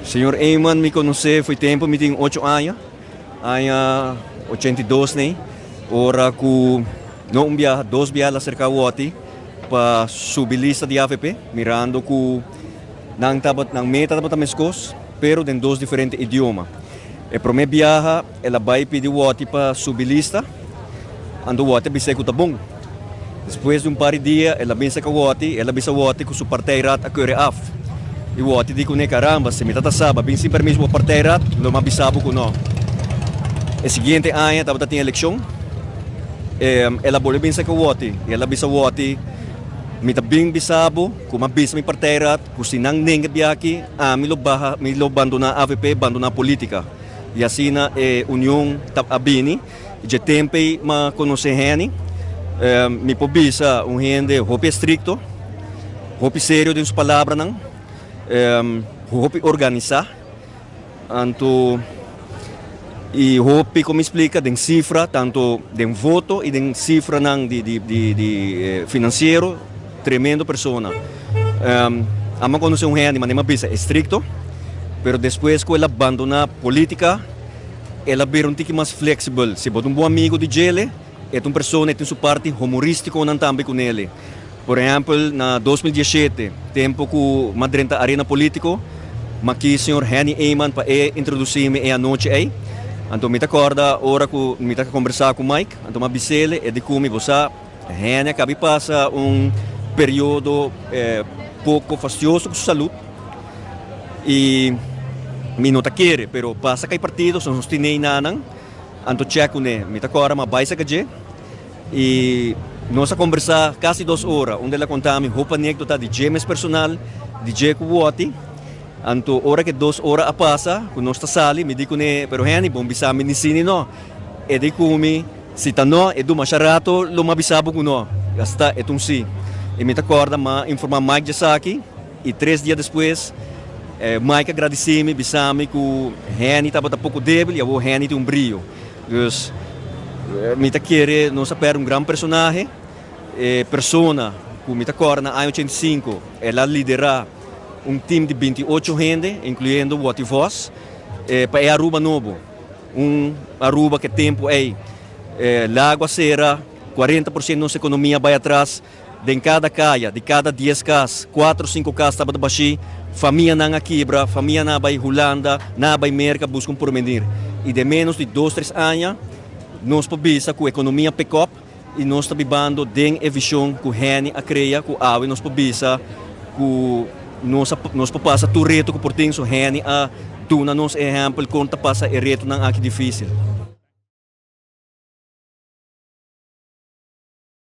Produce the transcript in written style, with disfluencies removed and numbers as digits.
Señor Eman mi conoce foi tempo mi tin 8 aña, aña 82 nee, ora cu no un biaha, dos biaha la acerca Watty pa subi lista di AVP, mirando cu nan tabat nan meta tabata mescos, pero den dos diferente idioma. E prome biaha el a bay pidi Watty pa subi lista, anto Watty a bis'é cu ta bon. Despues di un par di dia el a bin saca Watty, el a bisa Watty cu su partijraad a keure af. Y Watty di cune, Caramba, si mi ta ta sa, ba bin sin permiso bo partijraad, lo mi a bisa bo cu no. E siguiente aña tabata tin eleccion, el a bolbe bin saca Watty y el a bisa Watty, Mi ta bin bisa bo cu mi a bisa mi partijraad cu si nan nenga biaki, ami lo baha, mi lo bandona avp, bandona politica. Y asina e union ta a bini. Dje tempo ei m'a conoce Henny. Mi por bisa un hende hopi estricto, hopi serio den su palabranan, hopi organisa, anto y hopi, como mi splica, den cifra, tanto den voto y den cifranan di di di di financiero, tremendo persona. Amo a conoce un hende, manera mi a bisa, estricto, pero despues cu el a bandona politica, El a bira un tiki mas flexibel. Si bo ta un bon amigo di djele, e ta un persona e tin su parti humoristiconan tambe cu nele. Por ehempel, na 2017, tempo cu m'a drenta arena politico, m'a kies señor Henny Eman pa e introduci mi e anochi ey. Anto mi ta corda ora cu mi ta combersa cu Mike, anto m'a bisele, e di cu mi, bo sa, Henny a cabi pasa un periodo poco fastioso cu su salud. Y mi no ta kere, pero pasa cu e partido, so nos tin eynanan, anto check cune. Mi ta cora ma bay saca dje y nos a combersa casi 2 ora, unda el a conta mi hopi anecdota di dje mes personal, di dje cu Watty. Anto ora cu e 2 ora a pasa, cu nos ta sali, mi di cune, pero Henny, bon bisa mi ni si ni no. E di cu mi, si ta no, e du masha rato lo m'a bisa bo cu no. Hasta e ta un si. Y mi ta corda m'a informa Mike djesaki. Y 3 dia despues, Mike a gradici mi, bisa mi cu Henny tabata poco debil y awor Henny tin un brio. Dus, mi ta kere nos a perde un gran personahe. E persona cu mi ta corda na aña 85, el a lidera un team di 28 hende, incluyendo Watty Vos, pa e Aruba nobo. Un Aruba cu e tempo ey, lago a cera, 40% di nos economia bay atras. Den kada kaya, di kada 10 kas, 4 o 5 kas tabata bashí. Famianan a kibra, famianan a bai Hulanda, nan a bai Merka buska un pormenir. I den ménos di 2, 3 aña, nos por bisa ku ekonomia pick up i nos ta bibando den e vishon ku Henny a krea, ku awe nos por bisa ku nos a, nos por pasa tur reto ku por tin. So Henny a duna nos e ehèmpel kon ta pasa e retonan aki difísil.